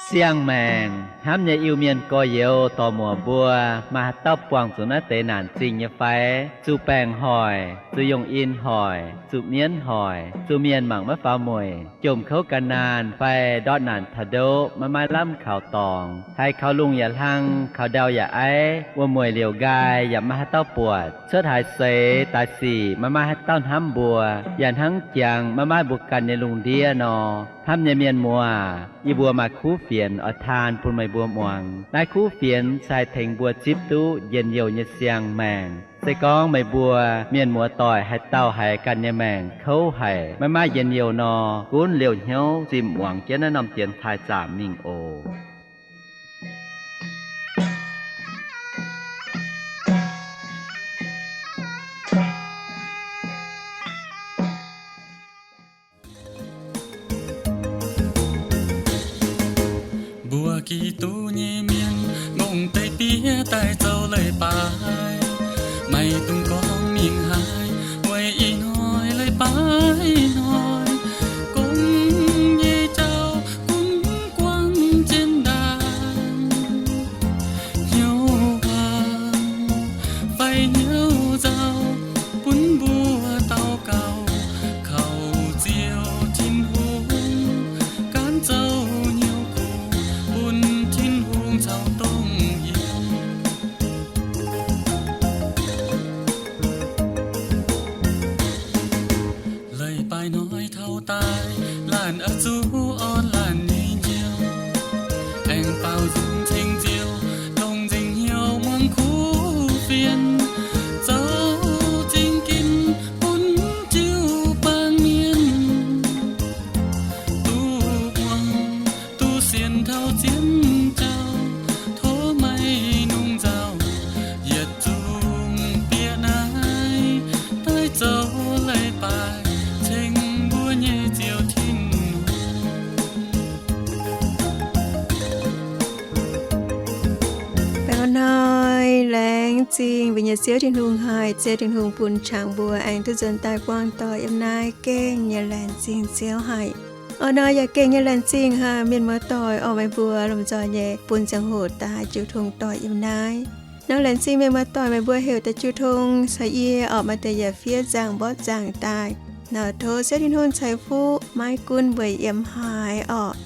Siang-maengc hnamv nyei Iu-Mienh gorx-youz dorc-muoc mbuo, maaih haaix dauh buangh zuqc naaiv deix naanc zingh nyei fai? Zuqc baengc hoic, zuqc yongh in hoic, zuqc mienv hoic, zuqc mienh mangc maiv faaux mueic, jomc kouv ga'naanh fai ndortv naanc taux ndoqv maiv maaih lamh kaux dorngx, haiz kaux lungh yaac hlang, kaux ndau yaac aiv, wuom-mueic liouc nqaai yaac maiv maaih haaix dauh buatc, cuotv haaix seix daaih sic maiv maaih haaix dauh hnamv mbuo, yaac hnangv jangx maiv maaih mbuo ganh nyei lungh ndiev nor. Hnamv nyei mienh muoz, yie mbuo maaih kuv fienx oix taan bun meih mbuo muangx. Naaiv kuv fienx se haih tengx mbuo zipv duqv njien-youh nyei siang-maengc. Se gorngv meih mbuo mienh muoz-doic haaix dauh haiz ganh nyei maengc kouv haic, maiv maaih njien-youh nor, gunv liouh hnyouv zimh muangx jienv naaiv norm dienx taaih zaamc mingh oc. Mbuo Giduc nyei mienh ngongh deix biev daaih zoux leiz-baaix, maiv dungx gorngv mingh haaix, weic ih hnoi leiz-baaix hnoi, gong nyei jauv gunv guangc jienv ndaangc. Hnyouv waac fai hnyouv nzauh, bun mbuo daux gaux kaux Ziouv Tin-Hungh, gaanv zoux hnyouv kuv bun Tin-Hungh caux dongh yiem. Leiz-baaix hnoi taux daaih, laanh oix zuqc orn laanh nyei njoux, aengx baaux nzung ceng Ziouv, longc nzengc hnyouv muangx kuv fienx, zoux zingh ginv bun jiu-baang mienh duqv muangx, duqv sienx taux zien jauv. Tov meih nungx nzauh yietc zungv bieqc naaiv daaih zoux leiz-baaix ceng mbuo nyei Ziouv Tin-Hungh. Baengh orn hnoi laengz zingh mbuo nyei Ziouv Tin-Hungh haic. Ziouv Tin-Hungh bun qangx mbuo aengx duqv nzuonx daaih buangh doic yiem naaiv gengh nyei laengz zingh Ziouv haic. Orn hnoi yaac gengh nyei laengz zingh haic mienh muoz-doic orqc, meih mbuo lomh nzoih nyei bun ziangh hoc daaih jiu tong doic yiem naaiv. Nor laengz zingh mienh muoz-doic meih mbuo heuc daaih jiu tong caux yie orqc, maaih deix yaac fiev nzangc mborqv nzangc daaih. Nor tov Ziouv Tin-Hungh ceix fuqv maiv gunv mbuo yiem haaix orqc.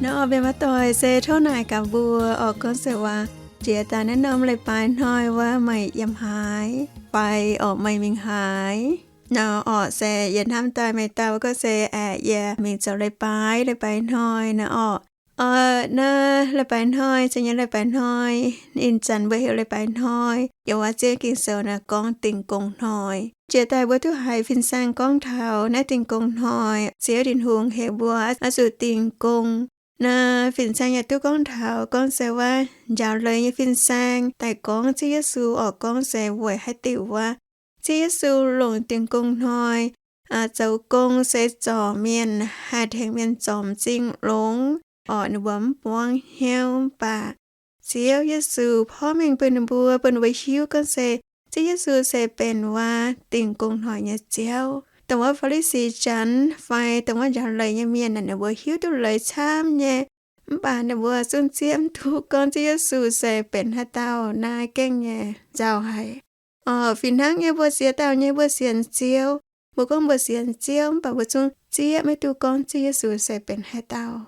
Nor orqc, mienh muoz-doic se tov naaic gaax mbuo orqc, gorngv se waac jiex daaih naaiv norm leiz-baaix hnoi wuov meih yiem haaix fai orqc meih mingh haaix. Nor orqc se yie hnamv daaih meih daaih wuov gorngv se aeqv, yie mingh zoux leiz-baaix, leiz-baaix hnoi nor orqc. Orqc, naaiv leiz-baaix hnoi, se nyei leiz-baaix hnoi, ih zanc mbuo heuc leiz-baaix hnoi, yiem wuov ziex Ging-Sou naaiv gorngv Dingh Gong Hnoi. Jiex daaih mbuo duqv haiz fin-saeng gorngv taux naaiv Dingh Gong Hnoi, Ziouv Tin-Hungh heuc mbuo oix zuqc dingh gong. Naaiv fin-saeng yaac duqv gorngv taux gorngv se wuov njaaux leiz nyei fin-saeng daaih gorngv Ziouv Yesu orqc, gorngv se weic haaix diuc wuov Ziouv Yesu longc Dingh Gong Hnoi zoux gong se zorc mienh, haih tengx mienh zorc m'zing longx orqc, ninh mbuo mv buangv hnyouv. Mv baac Ziouv Yesu porv mengh bun ninh mbuo, bun ninh mbuo hiuv gorngv se Ziouv Yesu se benx wuov Dingh Gong Hnoi nyei Ziouv. Dongh wuov Faa^li^si Janx fai dongh wuov njaaux leiz nyei mienh naaic, ninh mbuo hiuv duqv leiz camv nyei, mv baac ninh mbuo zungv zieqv mv duqv gorngv Ziouv Yesu se benx haaix dauh. Naaiv gengh nyei nzauh haic. Orqc, fih hnangv nyei mbuo ziex dauh nyei mbuo sienx Ziouv, mbuo gorngv mbuo sienx Ziouv, mv baac mbuo zungv zieqv maiv duqv gorngv Ziouv Yesu se benx haaix dauh.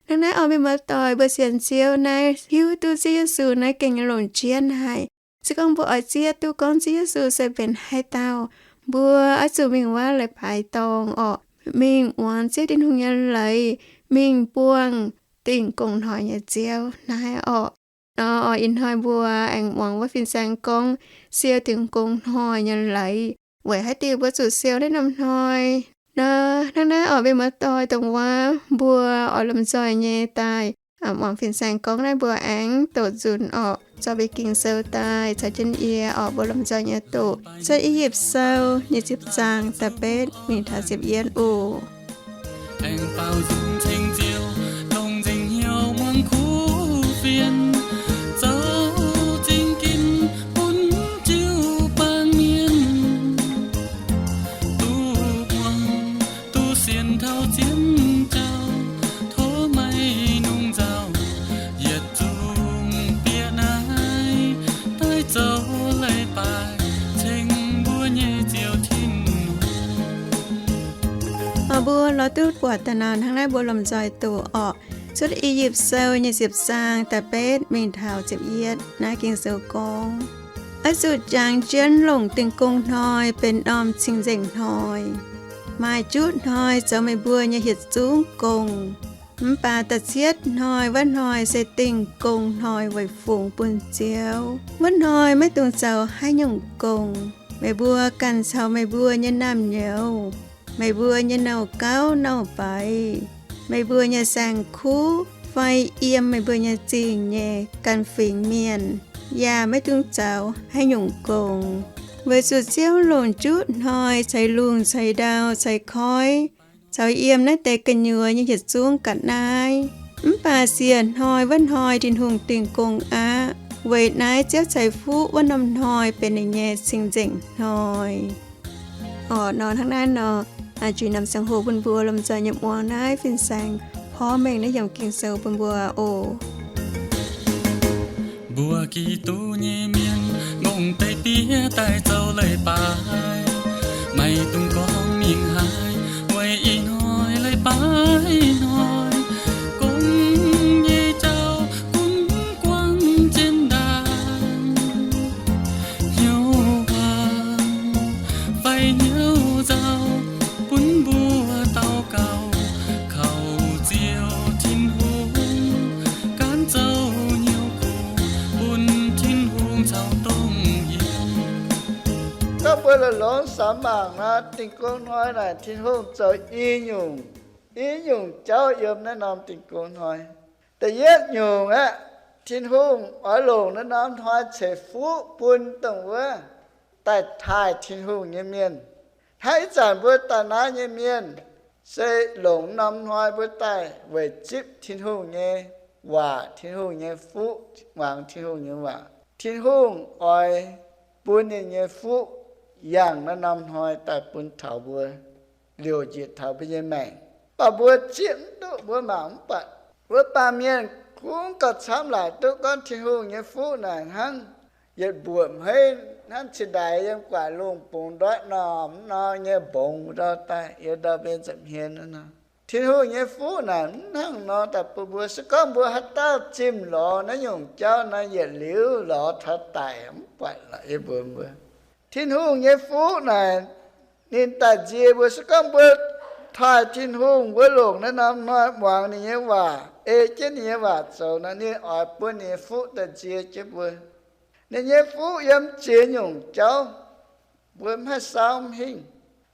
Hnangv naaiv orqc, mienh muoz-doic, mbuo sienx Ziouv naaiv hiuv duqv Ziouv Yesu naaiv gengh nyei longc jienv haic. Se gorngv mbuo oix zieqv duqv gorngv Ziouv Yesu se benx haaix dauh, mbuo oix zuqc mingh wuov leiz-baaix dorngh orqc, mingh muangx Ziouv Tin-Hungh nyei leiz, mingh buangh Dingh Gong Hnoi nyei Ziouv naaiv orqc. Nor orqc, ih hnoi mbuo aengx muangx wuov fin-saeng gorngv siou Dingh Gong Hnoi nyei leiz. Weic haaix diuc mbuo zuqc siou naaiv norm hnoi? Nor hnangv naaiv orqc, mienh muoz-doic, dongh wuov mbuo oix lomh nzoih nyei daaih muangx fin-saeng gorngv naaiv, mbuo aengx doqc nzunc orqc, zorqv mbuo Ging-Sou daaih caux jienv yie orqc, mbuo lomh nzoih nyei doqc cuotv I^yipv Sou nyic ziepc zaang da'betv mingh taux ziepc yietv oc. Aengx baaux nzung ceng Ziouv, longc nzengc hnyouv muangx kuv fienx, zoux zingh ginv bun jiu-baang mienh duqv muangx, duqv sienx taux zien jauv. Tov meih nungx nzauh Mbuo lorz duqv buatc da'naaiv hnangv naaiv mbuo lomh nzoih doqc orqc. Cuotv I^yipv Sou nyei ziepc zaang da'betv mingh taux ziepc yietv naaiv Ging-Sou gorngv, oix zuqc jangx jienv longc Dingh Gong Hnoi benx norm cing-nzengc hnoi. Maaih juqv hnoi zoux meih mbuo nyei yietc zungv gong, mv baac da'cietv hnoi wuov hnoi se Dingh Gong Hnoi weic fungx bun Ziouv. Wuov hnoi maiv dungx zoux haaix nyungc gong. Meih mbuo ganh caux meih mbuo nyei naamh nyouz, meih mbuo nyei nouh gauv nouh baix, meih mbuo nyei saeng-kuv fai yiem meih mbuo nyei zingh nyei ganh fingx mienh yaac maiv dungx zoux haaix nyungc gong. Weic zuqc Ziouv longc juqv hnoi ceix lungh ceix ndau ceix koiv caux yiem naaiv deix gu'nyuoz nyei yietc zungv ga'naaiv. Mv baac siec hnoi wuov hnoi Tin-Hungh dingh gong aqv. Weic naaiv Ziouv ceix fuqv wuov norm hnoi benx ninh nyei cing-nzengc hnoi. Orqc, nor hnangv naaiv nor, jiex norm ziangh hoc bun mbuo lomh nzoih nyei muangx naaiv fin-saeng porv mengh naaiv yiemc Ging-Sou bun mbuo oc. Mbuo Giduc nyei mienh, ngongh deix diev daaih zoux leiz-baaix, maiv dungx gorngv mingh haaix, weic ih hnoi leiz-baaix hnoi, gong nyei jauv gunv guangc jienv ndaangc. Hnyouv waac fai hnyouv nzauh, bun mbuo daux gaux kaux Ziouv Tin-Hungh, gaanv zoux hnyouv kuv bun Tin-Hungh caux dongh yiem. Gorngv mbuo longx-longx samx mangc nor, Dingh Gong Hnoi naaic Tin-Hungh zoux i nyungc, i nyungc jauv yiem naaiv norm Dingh Gong Hnoi. Da'yietv nyungc aeqv, Tin-Hungh oix longc naaiv norm hnoi ceix fuqv bun dongh wuov daaih taaih Tin-Hungh nyei mienh. Hnangv ih zanc mbuo daaih naaiv nyei mienh, se longc norm hnoi mbuo daaih weic zipv Tin-Hungh nyei waac, Tin-Hungh nyei fuqv, muangx Tin-Hungh nyei waac. Tin-Hungh oix bun ninh nyei fuqv yangh naaiv norm hnoi daaih bun taux mbuo, liouc njiec taux mbuo nyei maengc. Mv baac mbuo zieqv mv duqv, mbuo mangc mv buatc. Wuov baamh mienh kungx gauh camv laaic duqv gorngv Tin-Hungh nyei fuqv naaic hnangv yietc mbuoqc hmeiv hnangv cingx ndaix yiem gu'nguaaic lungh bungx ndoiv normh nor nyei mbongx ndau daaih, yiem ndau mbenc nza'hmien nor. Tin-Hungh nyei fuqv naaic mv hnangv nor daaih bun mbuo. Se gorngv mbuo haaix dauh zimh lorz naaiv nyungc jauv nor, yietc liuz lorz taux daic mv buatc lorqc, yie mbuox mbuo. Tin-Hungh nyei fuqv naaic, ninh daaih nzie mbuo. Se gorngv mbuo taaih Tin-Hungh, mbuo longc naaiv norm hnoi muangx ninh nyei waac, ei jienv ninh nyei waac zoux nor, ninh oix bun ninh nyei fuqv daaih nzie jienv mbuo. Ninh nyei fuqv yiem ziex nyungc jauv, mbuo mv haih saauv mv hingh.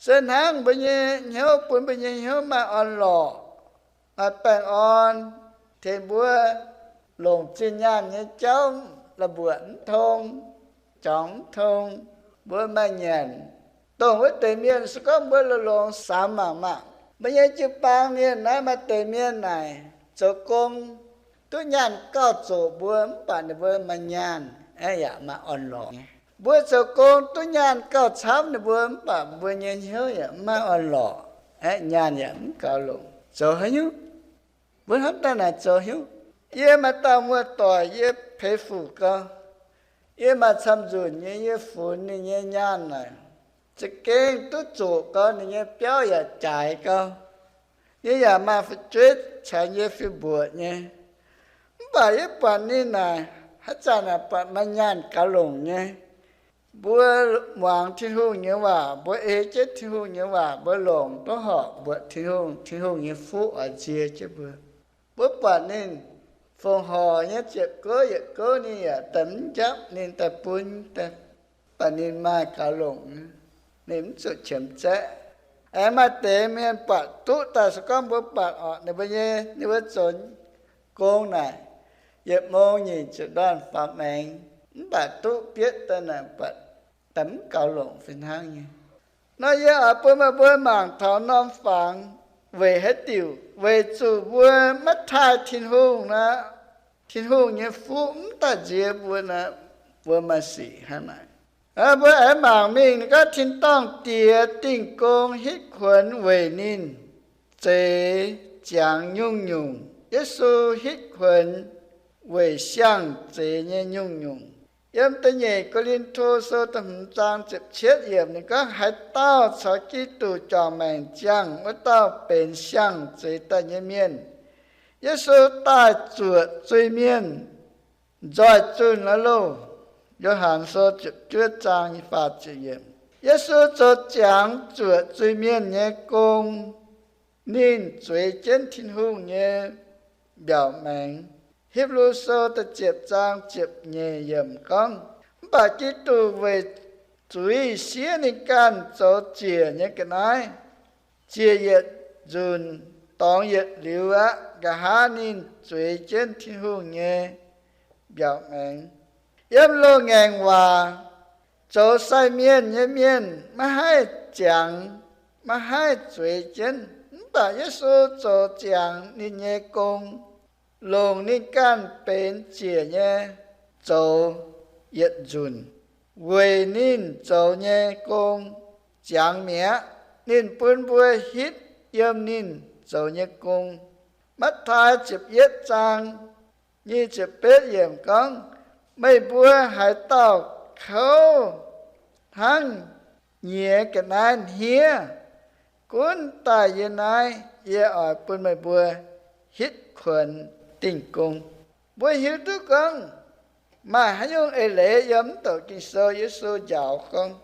Se hnangv mbuo nyei hnyouv bun mbuo nyei hnyouv maaih orn-lorqc, maaih baengh orn, tengx mbuo longc zinh nyaanh nyei jauv la'mbuoqc mv tong, juangc mv tong, mbuo maaih nyanc. Dongh wuov deix mienh, se gorngv mbuo longx-longx samx mangc maah, mbuo nyei jiu-baang mienh naaiv maaih deix mienh naaic zoux gong duqv nyaanh gauh zoqc mbuo, mv baac ninh mbuo maaih nyaanh aeqv, yaac maaih orn-lorqc nyei. Mbuo zoux gong duqv nyaanh gauh camv ninh mbuo, mv baac mbuo nyei hnyouv yaac mv maaih orn-lorqc aeqv, nyaanh yaac mv gaux longc. Zoux haaix nyungc? Mbuo hnamv daaih naaic zoux haaix nyungc? Yie maaih dauh muoz-doic yie peix fuc gau. Yie maaih camv-nzunc nyei yie funx ninh nyei nyaanh naaic, za'gengh duqv zoqc gau, ninh nyei biauv yaac jaaix gau. Yie yaac maaih fu'jueiv caux yie fih mbuoqc nyei. Mv baac yie buatc ninh naaic, haaix zanc naaic buatc maaih nyaanh gaux longc nyei. Mbuo muangx Tin-Hungh nyei waac, mbuo ei jienv Tin-Hungh nyei waac, mbuo longc duqv horpc mbuoqc Tin-Hungh, Tin-Hungh nyei fuqv oix nzie jienv mbuo. Mbuo buatc ninh fongc horc nyei ziepc gouv yietc gouv ninh yaac daaih mv njapv ninh daaih bun, mv baac ninh maaih gaux longc, ninh mv zuqc qiemx zaeqv. Aengx maaih deix mienh buatc duqv daaih, se gorngv mbuo buatc orqc, ninh mbuo nyei, ninh mbuo zoux gong naaic, yietc mong nyic ziepc ndorn faaux maengx, mv baac duqv bietv daaih naaic buatc daaih mv gaux longc fih hnangv nyei. Nor yie oix bun meih mbuo mangc taux norm fangx weic haaix diuc, weic zuqc mbuo maiv taaih Tin-Hungh nor, Tin-Hungh nyei fuqv mv daaih nzie mbuo nor, mbuo maaih sic hnangv naaic. Mbuo aengx mangc mingh, ninh gorngv, Tin-dorngh Diex dingh gong hitv kuonx weic ninh zeix ziangx nyungc-nyungc. Yesu hitv kuonx weic siang-zeix nyei nyungc-nyungc. Yiem da'nyeic Ko^lin^to Sou da'hmz zaang ziepc cietv yiemc ninh gorngv, haaix dauh caux Giduc juangc maengc ziangh, wuov dauh benx siang-zeix daaih nyei mienh. Yesu daaih zuoqc zuiz-mienh nzoih zunh aqv loh. Yo^han Sou ziepc juov zaang nyei faah ziepc yiemc. Yesu zoux ziangx zuoqc zuiz-mienh nyei gong, ninh zueiz jienv Tin-Hungh nyei mbiaauc maengx. Hipv^lu Sou da'ziepc zaang ziepc nyeic yiemc gorngv, mv baac Giduc weic zuiz siev ninh ganh zoux ziec nyei ga'naaiv, ziec yietc nzunc, dorngx yietc liuz aqv, nqa'haav ninh zueiz jienv Tin-Hungh nyei mbiaauc maengx. Yiem loz-ngaengc waac, zoux sai mienh nyei mienh maiv haih ziangx, maiv haih zueiz jienv. Mv baac Yesu zoux ziangx ninh nyei gong, longc ninh ganh benx ziec nyei zoux yietc nzunc, weic ninh zoux nyei gong ziangx mi'aqv. Ninh bun mbuo hitv yiem ninh zoux nyei gong. Matv^taai ziepc yietv zaang nyic ziepc betv yiemc gorngv, meih mbuo haaix dauh kouv hnangv nyiex ga'naaiv hniev, gunv daaih yie naaiv, yie oix bun meih mbuo hitv kuonx Dingh Gong. Mbuo hiuv duqv gorngv maaih haaix nyungc eix leiz yiem mv douc Ging-Sou Yesu njaaux gorngv,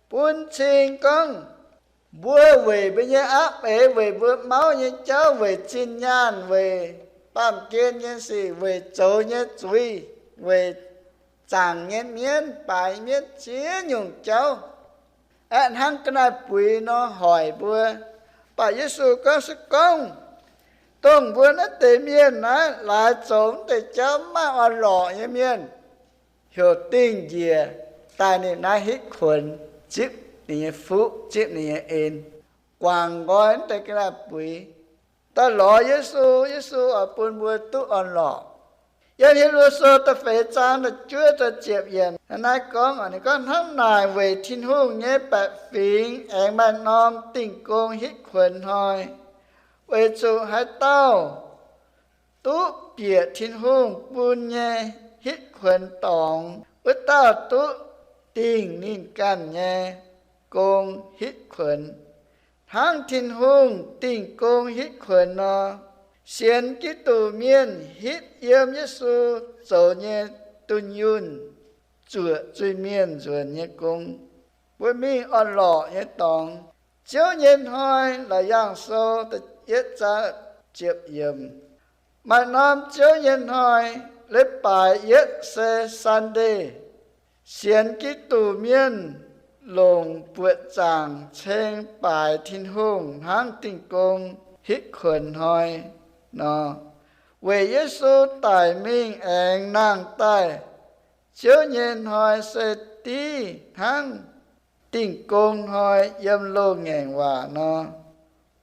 bun cing gorngv mbuo weic mbuo nyei apv eix, weic mbuo mauv nyei jauv, weic zinh nyaanh, weic baamh gen nyei sic, weic zoux nyei zuiz, weic zaangc nyei mienv, baaix mienv, ziex nyungc jauv, aeqv, hnangv ga'naaiv-buix nor hoic mbuo. Mv baac Yesu gorngv, se gorngv dongh mbuo naaiv deix mienh naaiv laaix zoux mv deix jauv mv maaih orn-lorqc nyei mienh, heuc dingh njiec daaih ninh naaiv hitv kuonx, zipv ninh nyei fuqv, zipv ninh nyei en, guangc nqoi mv deix ga'naaiv-buix, daaih lorz Yesu, Yesu oix bun mbuo duqv orn-lorqc. Yiem Hipv^lu Sou da'feix zaang da'juov da'ziepc yiemc naaiv gorngv, ninh gorngv, hnangv naaic weic Tin-Hungh nyei baeqc fingx aengx maaih norm Dingh Gong hitv kuonx hnoi, weic zuqc haaix dauh duqv bieqc Tin-Hungh bun nyei hitv kuonx dorngx, wuov dauh duqv dingh ninh ganh nyei gong hitv kuonx, hnangv Tin-Hungh Dingh Gong hitv kuonx nor. Sienx Giduc mienh hitv yiem Yesu zoux nyei dunh yunh, zuoqc zuiz-mienh nzuonx nyei gong, mbuo mingh orn-lorqc nyei dorngx. Ziouv nyei hnoi, Laauc Yaangh Sou da'yietv zaang ziepc yiemc, maaih norm Ziouv nyei hnoi, leiz-baaix yietv se Sunday. Sienx Giduc mienh longc buoqc zaangc ceng baaix Tin-Hungh hnangv Dingh Gong hitv kuonx hnoi nor. Weic Yesu daic mingh aengx nangh daaih, Ziouv nyei hnoi se div hnangv Dingh Gong hnoi yiem loz-ngaengc waac nor.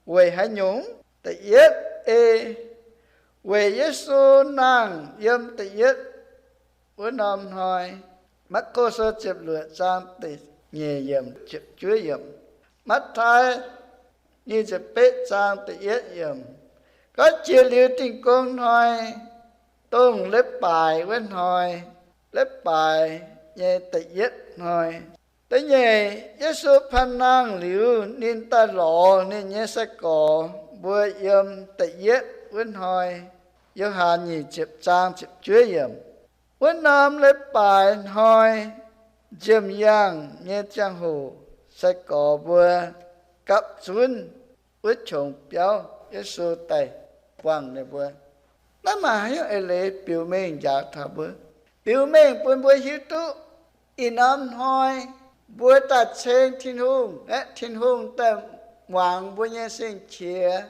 Weic haaix nyungc? Da'yietv ei, weic Yesu nangh yiem da'yietv wuov norm hnoi. Maako Sou ziepc luoqc zaang da'nyeic yiemc, ziepc juov yiemc. Matv^taai nyic ziepc betv zaang da'yietv yiemc gorngv, jiex liuz Dingh Gong hnoi, dongh leiz-baaix wuov hnoi, leiz-baaix nyei da'yietv hnoi. Da'nyeic, Yesu paan nangh liuz, ninh daaih lorz ninh nyei sai-gorx mbuo yiem da'yietv wuov hnoi. Yo^han nyic ziepc zaang ziepc juov yiemc. Wuov norm leiz-baaix hnoi, nziemh yaangh nyei ziangh hoc, sai-gorx mbuo gapv zunv wuov qongx biauv, Yesu daaih buangh ninh mbuo. Naaiv maaih haaix nyungc eix leiz biux mengh njaaux taux mbuo? Biux mengh bun mbuo hiuv duqv ih norm hnoi mbuo daaih ceng Tin-Hungh aeqv, Tin-Hungh daaih muangx mbuo nyei sing-qiex,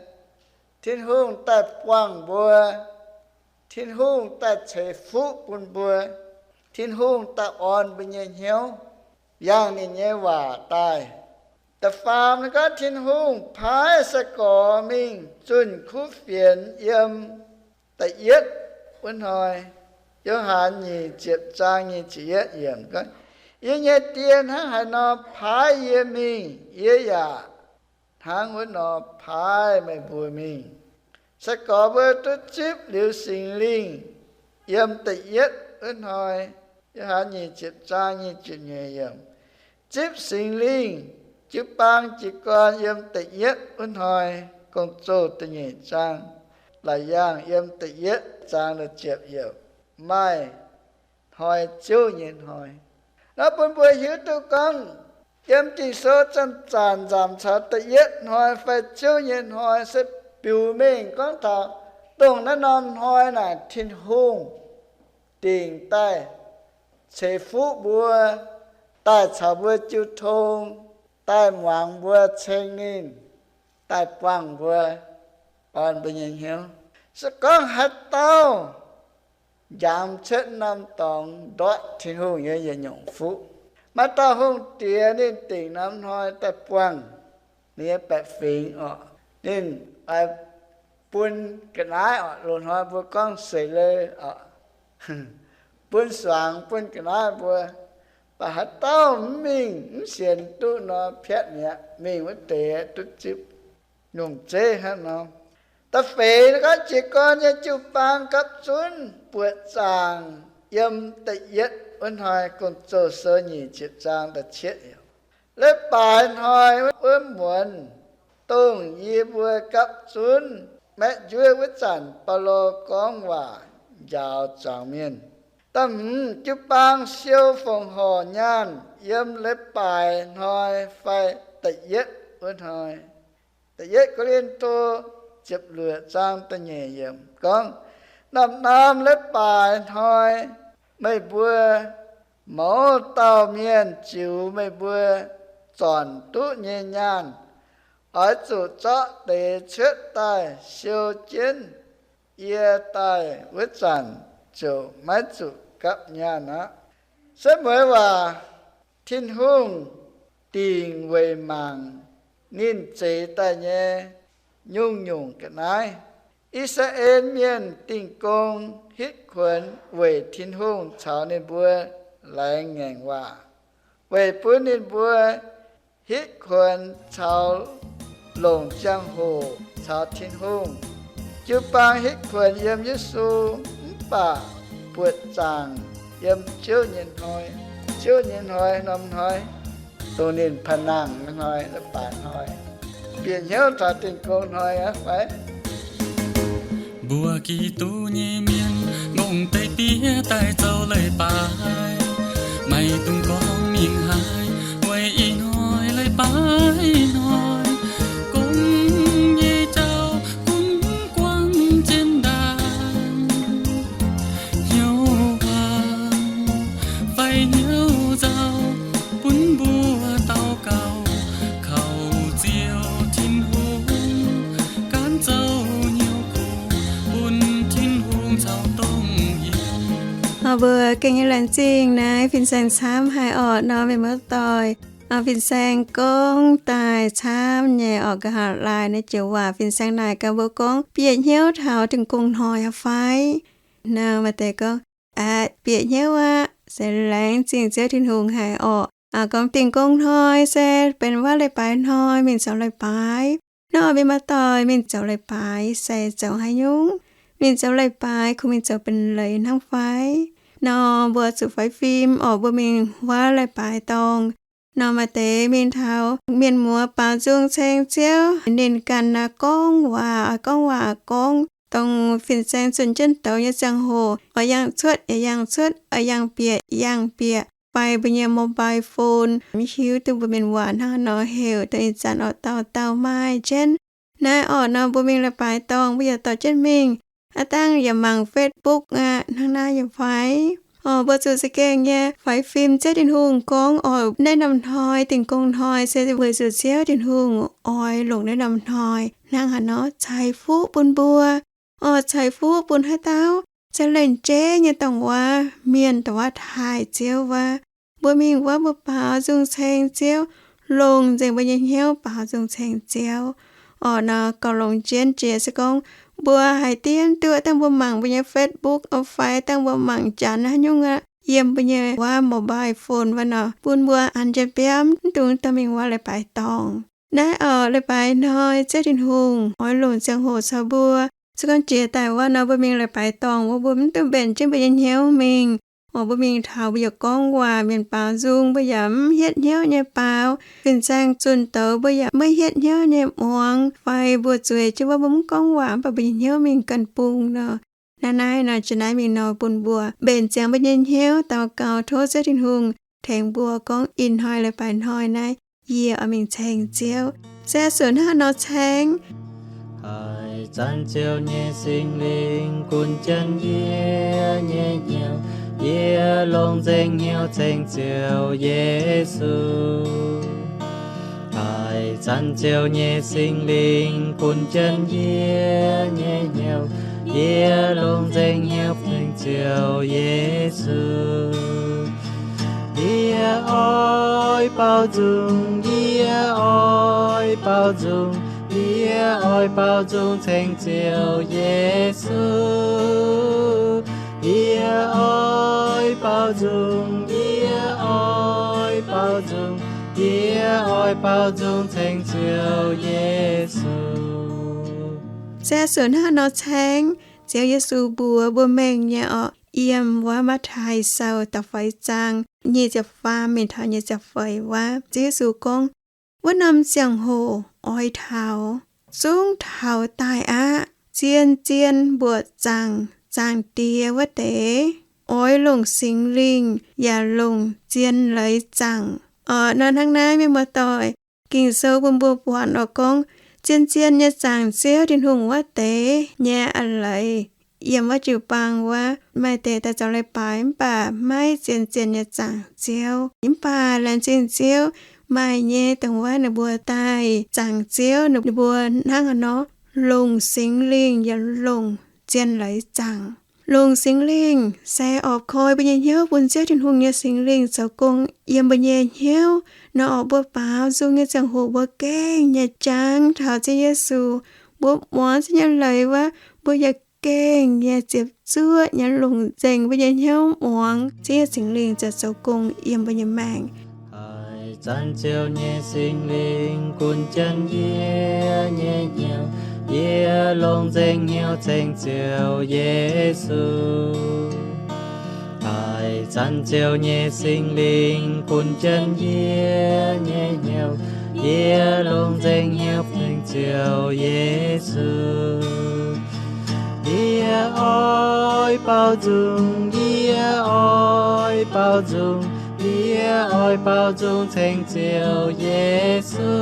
Tin-Hungh daaih buangh mbuo, Tin-Hungh daaih ceix fuqv bun mbuo, Tin-Hungh daaih orn mbuo nyei hnyouv, yangh ninh nyei waac daaih. Da'faam ninh gorngv Tin-Hungh paaiv sai-gorx mingh zunh kuv fienx yiem da'yietv wuov hnoi. Yo^han nyic ziepc zaang nyic ziepc yietv yiemc gorngv, yie nyei Die hnangv haaix nor paaiv yie mingh, yie yaac hnangv wuov nor paaiv meih mbuo mingh. Sai-gorx mbuo duqv zipv liuz Singx Lingh yiem da'yietv wuov hnoi. Yo^han nyic ziepc zaang nyic ziepc nyeic yiemc. Zipv Singx Lingh jiu-baang jiez gorn yiem da'yietv wuov hnoi, Gong-Zoh da'nyeic zaang, Laauc Yaangh yiem da'yietv zaang ziepc yiemc, maaih hnoi ziouv nyei hnoi. Naaiv bun mbuo hiuv duqv gorngv, yiem Ging-Sou zanc-zanc nzamc caux da'yietv hnoi fai ziouv nyei hnoi se biux mengh gorngv taux dongh naaiv norm hnoi naaic Tin-Hungh dingc daaih ceix fuqv mbuo, daaih caux mbuo jiu tong, daaih muangx mbuo, ceng ninh, daaih buangh mbuo, orn mbuo nyei hnyouv. Se gorngv haaix dauh njaaux cuotv norm dorngx ndortv Tin-Hungh nyei yietc nyungc fuqv, maaih dauh hungh diex ninh dingc norm hnoi daaih buangh ninh nyei baeqc fingx orqc, ninh oix bun ga'naaiv orqc, loz-hnoi mbuo gorngv seix le orqc, bun suangx bun ga'naaiv mbuo. Mv baac haaix dauh mv mingh, mv sienx duqv nor, piatv mi'aqv. Mingh wuov deix duqv zipv nyungc zeiv hnangv nor. Da'feix gorngv jiez gorn nyei jiu-baang gapv zunv buoqc zaangc yiem da'yietv wuov hnoi, Gong-Zoh Sou nyic ziepc zaang da'cietv yiemc. Leiz-baaix hnoi wuov muonz, dongh yie mbuo gapv zunv maeqv njuov wuov zanc, Baulo gorngv waac njaaux zuangx mienh. Da'hmz jiu-baang siou fongc horc nyaanh yiem leiz-baaix hnoi fai da'yietv wuov hnoi. Da'yietv Ko^lin^to ziepc luoqc zaang da'nyeic yiemc gorngv, Norm-norm leiz-baaix hnoi meih mbuo mouz dauh mienh ziux meih mbuo zornc duqv nyei nyaanh, oix zuqc zorqv deix cuotv daaih siou jienv. Yie daaih wuov zanc ziouc maiv zuqc gapv nyaanh aqv. Setv mueiz waac, Tin-Hungh dingc weic mangc ninh zeix daaih nyei nyungc-nyungc ga'naaiv. I^saa^laa^en Mienh dingh gong hitv kuonx weic Tin-Hungh caux ninh mbuo laengz ngaengc waac, weic bun ninh mbuo hitv kuonx caux longc ziangh hoc caux Tin-Hungh. Jiu-baang hitv kuonx yiem Yesu, mv baac buoqc zaangc yiem Ziouv nyei hnoi. Ziouv nyei hnoi norm hnoi, dongh ninh panh nangh nyei hnoi, leiz-baaix hnoi, bieqc hnyouv taux dingh gong hnoi aqv fai? Mbuo Giduc nyei mienh ngongh deix diev daaih zoux leiz-baaix, maiv dungx gorngv mingh haaix, weic ih hnoi leiz-baaix hnoi, gong nyei jauv gunv guangc jienv ndaangc. Hnyouv waac fai hnyouv nzauh, bun mbuo daux gaux kaux Ziouv Tin-Hungh, gaanv zoux hnyouv kungx bun Tin-Hungh caux dongh yie. Mbuo gengh nyei laengz zingh naaiv fin-saeng camv haic orqc nor, mienh muoz-doic. Fin-saeng gorngv daaih camv nyei orqc, nqa'haav laai naaiv joux waac fin-saeng naaic gaax mbuo gorngv, bieqc hnyouv taux dingh gong hnoi aqv fai? Nor maaih deix gorngv, aqc, bieqc hnyouv aqv, se laengz zingh Ziouv Tin-Hungh haic orqc. Gorngv dingh gong hnoi se benx wuov leiz-baaix hnoi mingh zoux leiz-baaix. Nor mienh muoz-doic, mingh zoux leiz-baaix se zoux haaix nyungc? Mingh zoux leiz-baaix kungx mingh zoux benx leiz hnangv fai? Nor mbuo zuqc faix fim orqc, mbuo mingh wuov leiz-baaix dorngh. Nor maaih deix mingh taux mienh muoz baaux nzung ceng Ziouv, ninh ganh naaiv gorngv waac, oix gorngv waac gorngv dongh fin-saeng zunh jienv douz nyei ziangh hoc, oix yangh cuotv yaac yangh cuotv, oix yangh bieqc yangh bieqc, fai mbuo nyei mobile phone, maiv hiuv duqv mbuo mienh waac hnangv haaix nor heuc, dongh ih zanc orqc dauh dauh maaih jienv. Naaiv orqc nor mbuo mingh leiz-baaix dorngh mbuo yaac dorh jienv mingh, aav dangh yaac mangc Facebook aqv, hnangv naaiv yaac fai? Orqc, mbuo zuqc za'gengh nyei faix fim Ziouv Tin-Hungh gorngv orqc, naaiv norm hnoi dingh gong hnoi se weic zuqc Ziouv Tin-Hungh oix longc naaiv norm hnoi hnangv haaix nor ceix fuqv bun mbuo. Orqc, ceix fuqv bun haaix dauh? Za'lengc jeiv nyei dongh wuov mienh, dongh wuov taaih Ziouv wuov. Mbuo mingh wuov mbuo baaux nzung ceng Ziouv, longc nzengc mbuo nyei hnyouv baaux nzung ceng Ziouv. Orqc, nor gauh longx jienv jiex se gorngv mbuo haiz diemv duqv dangh mbuo mangc mbuo nyei Facebook orqc fai dangh mbuo mangc janx haaix nyungc aqv, yiem mbuo nyei wuov mobile phone wuov nor, bun mbuo an jienv biauv mv dungx dorh mingh wuov leiz-baaix dorngh. Naaiv orqc, leiz-baaix hnoi Ziouv Tin-Hungh oix longc ziangh hoc caux mbuo. Se gorngv jiex daaih wuov nor mbuo mingh leiz-baaix dorngh wuov, mbuo mv dungx mbenc jienv mbuo nyei hnyouv mingh. Oc, mbuo mingh taux mbuo yaac gorngv waac mienh baaux nzung, mbuo yaac mv hietv hnyouv nyei baaux. Fin-saeng zunh douz mbuo yaac maiv hietv hnyouv nyei muangx, fai mbuo zueiz jienv wuov mbuo mv gorngv waac mv baac mbuo nyei hnyouv mingh ganh bung nor. Naaiv naaiv nor, jiex naaiv mingh nor bun mbuo mbenc ziangx mbuo nyei hnyouv daux gaux tov Ziouv Tin-Hungh tengx mbuo gorngv ih hnoi leiz-baaix hnoi naaiv yie oix mingh ceng Ziouv. Se zuqc hnangv nor ceng, Haiz zanc Ziouv nyei Singx Lingh gunv jienv yie nyei hnyouv, yie longc nzengc hnyouv ceng Ziouv Yesu. Haiz zanc Ziouv nyei Singx Lingh gunv jienv yie nyei hnyouv, yie longc nzengc hnyouv ceng Ziouv Yesu. Yie oix baaux nzung, yie oix baaux nzung, yie oix baaux nzung ceng Ziouv Yesu. Yie oix baaux nzung, yie oix baaux nzung, yie oix baaux nzung ceng Ziouv Yesu. Se zuqc hnangv nor ceng, Ziouv Yesu mbuox mbuo mengh nyei oc, yiem wuov Matv^taai Sou da'feix zaang nyic ziepc faam mingh taux nyic ziepc feix wuov, Ziouv Yesu gorngv, Wuov norm ziangh hoc oix taux, zungv taux daaih aqv. Zien-zien mbuoqc zaangc Zaangc Diex wuov deix oix longc Singx Lingh yaac longc zien leiz zaangc. Oc, nor hnangv naaiv mienh muoz-doic, Ging-Sou bun mbuo buatc oc gorngv, zien-zien nyei zaangc Ziouv Tin-Hungh wuov deix nyei a'leiz. Yiem wuov jiu-baang wuov maaih deix daaih zoux leiz-baaix mv baac maiv zien-zien nyei zaangc Ziouv. Mv baac laengz zingh Ziouv, maaih nyei dongh wuov ninh mbuo daaih zaangc Ziouv, ninh mbuo hnangv haaix nor longc Singx Lingh yaac longc zien leiz zaangc. Longc Singx Lingh se oix koi mbuo nyei hnyouv bun Ziouv Tin-Hungh nyei Singx Lingh zoux gong yiem mbuo nyei hnyouv nor, oix mbuo baaux nzung nyei ziangh hoc mbuo gengh nyei jangx taux Ziouv Yesu. Mbuo muangx Ziouv nyei leiz wuov, mbuo yaac gengh nyei ziepc zuoqv nyei longc nzengc mbuo nyei hnyouv muangx, Ziouv nyei Singx Lingh ziouc zoux gong yiem mbuo nyei maengc. Haiz zanc Ziouv nyei Singx Lingh gunv jienv yie nyei hnyouv, yie longc nzengc hnyouv ceng Ziouv Yesu. Haiz zanc Ziouv nyei Singx Lingh gunv jienv yie nyei hnyouv, yie longc nzengc hnyouv ceng Ziouv Yesu. Yie oix baaux nzung, yie oix baaux nzung, yie oix baaux nzung ceng Ziouv Yesu.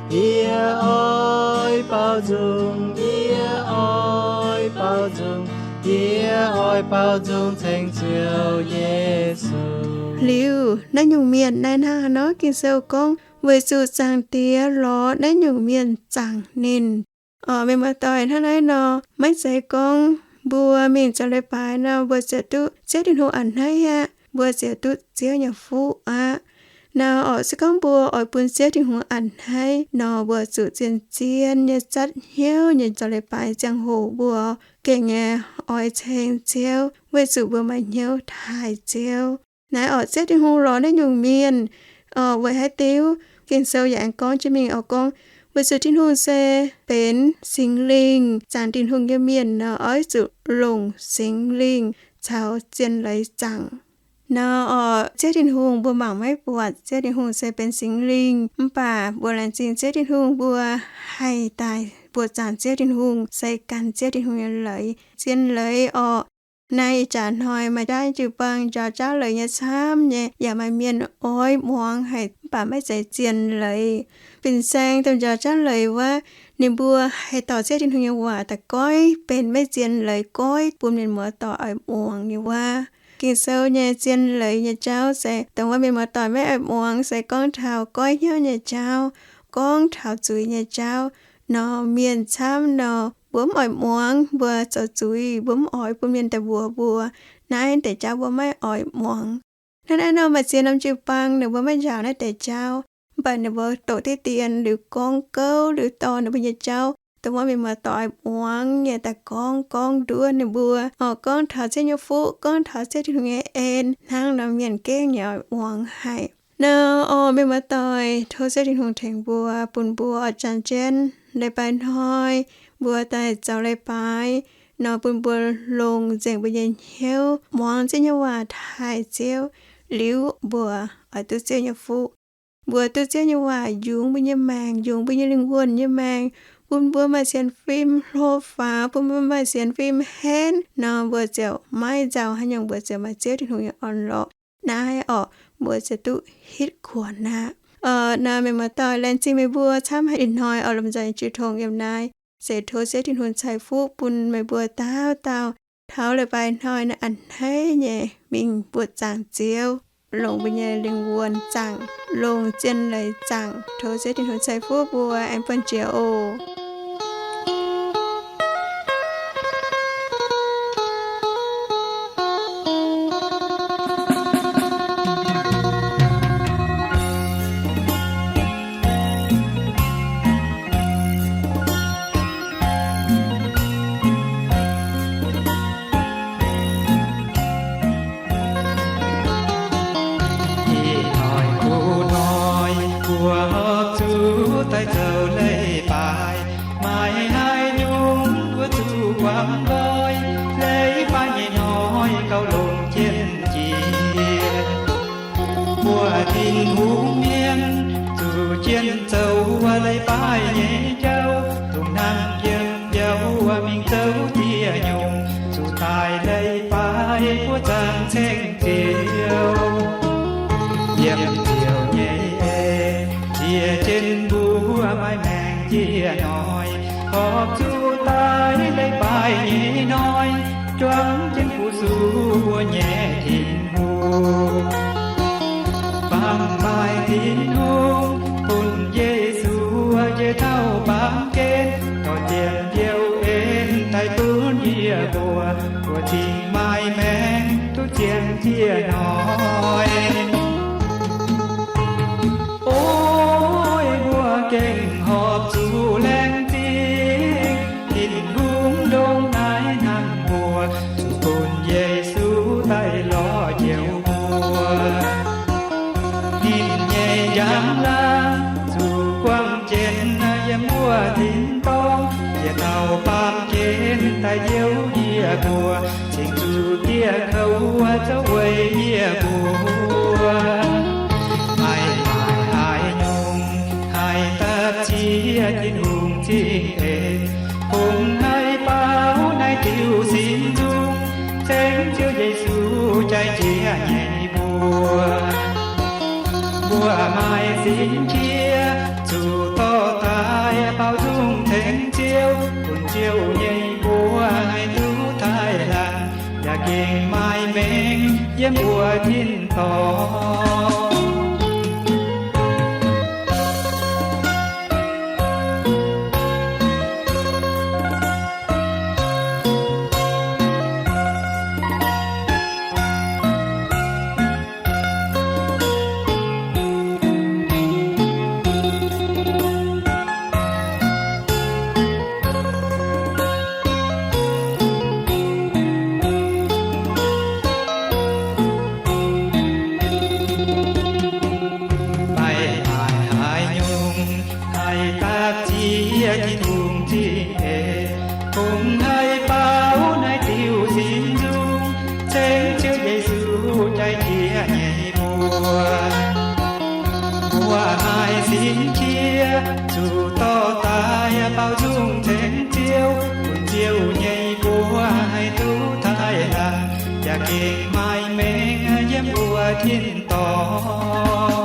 Yie oix baaux nzung, yie oix baaux nzung, yie oix baaux nzung ceng Ziouv Yesu. Liuz naaiv nyungc mienh naaiv hnangv haaix nor, Ging-Sou gorngv, weic zuqc Zaangc Diex lorz naaiv nyungc mienh zaangc ninh. Oc, mienh muoz-doic, hnangv naaiv nor, maiv zeiz gorngv mbuo mingh zoux leiz-baaix nor, mbuo ziouc duqv Ziouv Tin-Hungh a'hneiv aqv, mbuo ziouc duqv Ziouv nyei fuqv aqv. Nor oc, se gorngv mbuo oix bun Ziouv Tin-Hungh a'hneiv nor, mbuo zuqc zien-zien nyei zatv hnyouv nyei zoux leiz-baaix ziangh hoc mbuo gengh nyei oix ceng Ziouv, weic zuqc mbuo maaih hnyouv taaih Ziouv. Naaiv oc, Ziouv Tin-Hungh lorz naaiv nyungc mienh oc, weic haaix diuc? Ging-Sou yaac aengx gorngv jienv mingh oc gorngv, weic zuqc Tin-Hungh se benx Singx Lingh. Zaangc Tin-Hungh nyei mienh nor, oix zuqc longc Singx Lingh caux zien leiz zaangc. Nor oc, Ziouv Tin-Hungh mbuo mangc maiv buatc. Ziouv Tin-Hungh se benx Singx Lingh, mv baac mbuo laengz zingh Ziouv Tin-Hungh, mbuo haih daaih buoqc zaangc Ziouv Tin-Hungh, se gan Ziouv Tin-Hungh nyei leiz, zien leiz oc. Naaiv ih jaax hnoi maaih jaav jiu-baang njaaux jauv leiz nyei camv nyei, yaac maaih mienh oix muangx haic mv baac maiv zeiz zien leiz. Fin-saeng dongh njaaux jauv leiz wuov, ninh mbuo haih dorh Ziouv Tin-Hungh nyei waac daaih goiv benx maiv zien leiz, goiv bun mienh muoz-doic oix muangx nyei wuov. Ging-Sou nyei zien leiz nyei jauv se dongh wuov mienh muoz-doic maiv oix muangx, se gorngv taux goiv hnyouv nyei jauv, gorngv taux zuiz nyei jauv. Nor mienh camv nor, mbuo mv oix muangx, mbuo zoux zuiz, mbuo mv oix bun mienh daaih mbuox mbuo. Naaiv deix jauv mbuo maiv oix muangx. Hnangv naaiv nor, maaih ziex norm jiu-baang ninh mbuo maiv njaaux naaiv deix jauv, mv baac ninh mbuo doqc diqv dien liuz gorngv gouv liuz dorh ninh mbuo nyei jauv dongh wuov mienh muoz-doic oix muangx nyei daaih gorngv, gorngv nduov ninh mbuo oc, gorngv taux Ziouv nyei fuqv, gorngv taux Ziouv Tin-Hungh nyei en, hnangv nor mienh gengh nyei oix muangx haic. Nor oc, mienh muoz-doic, tov Ziouv Tin-Hungh tengx mbuo, bun mbuo oix janx jienv leiz-baaix hnoi mbuo daaih zoux leiz-baaix. nor bun mbuo longc nzengc mbuo nyei hnyouv muangx Ziouv nyei waac, taaih Ziouv, liuz mbuo oix duqv Ziouv nyei fuqv. Mbuo duqv Ziouv nyei waac yungz mbuo nyei maengc, yungz mbuo nyei lingh wuonh nyei maengc, bun mbuo maaih sienx fim hlo faaux, bun mbuo maaih sienx fim henv nor, mbuo ziouc maiv nzauh haaix nyungc, mbuo ziouc maaih Ziouv Tin-Hungh nyei orn-lorqc. Naaiv orqc, mbuo ziouc duqv hitv kuonx aqv. Naaiv meih muoz-doic, laengz zingh meih mbuo camv haic ih hnoi oix lomh nzoih jiu tong yiem naaiv. Se tov Ziouv Tin-Hungh ceix fuqv bun meih mbuo dauh dauh taux leiz-baaix hnoi naaiv a'hneiv nyei mingh buoqc zaangc Ziouv, longc mbuo nyei lingh wuonh zaangc, longc zien leiz zaangc. Tov Ziouv Tin-Hungh ceix fuqv mbuo, aengx buangh jiex oc. Ih hnoi kuv hnoi mbuo horpc zuqc daaih zoux leiz-baaix, maaih haaix nyungc mbuo zuqc guangc nqoi. Leiz-baaix nyei hnoi gauh longc jienv jiex, mbuo Tin-Hungh mienh zuqc jienv zoux leiz-baaix nyei jauv, dongh hnamv yiem jauv mingh zoux dieh nyungc, zuqc daaih leiz-baaix buoqc zaangc ceng Ziouv. Yiem Ziouv nyei en ziex jienv mbuo maaih maengc njiec hnoi, horpc zuqc daaih leiz-baaix nyei hnoi, juangc jienv fu-sux mbuo nyei Tin-Hungh. Baamh maaih Tin-Hungh bun Yesu njiec taux baamh gen, dorh zien biouv en daaih bun yie mbuo, mbuo cingx maaih maengc duqv zien njiec hnoi. O, mbuo gengh horpc zuqc laengz zingh Tin-Hungh ndongc naaiv hnangv mbuo, zuqc bun Yesu daaih lorz njoux mbuo. Ninh nyei njang-laangc zuqc buangh jienv yiem mbuo tin-dorngh, njiec taux baamh gen daaih njoux yie mbuo, cingx zuqc dieh kouv zouv weic yie mbuo. Haih maaih haaix nyungc haih dapv ziex Tin-Hungh zingh eix? Kungx haih baaux naaiv diuh sin nzung, cengx Ziouv Yesu jaaix jiex nyei mbuo. Mbuo maaih sin qiex zuqc dorh daaih baaux nzung cengx Ziouv, bun Ziouv nyei mbuox haih duqv taaih laanh, yaac gengh maaih maengc yiem mbuo tin-dorngh. Haih maaih haaix nyungc haih dapv ziex Tin-Hungh zingh eix? Kungx haih baaux naaiv diuh sin nzung, cengx Ziouv Yesu jaaix jiex nyei mbuo. Mbuo maaih sin qiex zuqc dorh daaih baaux nzung cengx Ziouv, bun Ziouv nyei mbuox haih duqv taaih laanh, yaac gengh maaih maengc yiem mbuo tin-dorngh.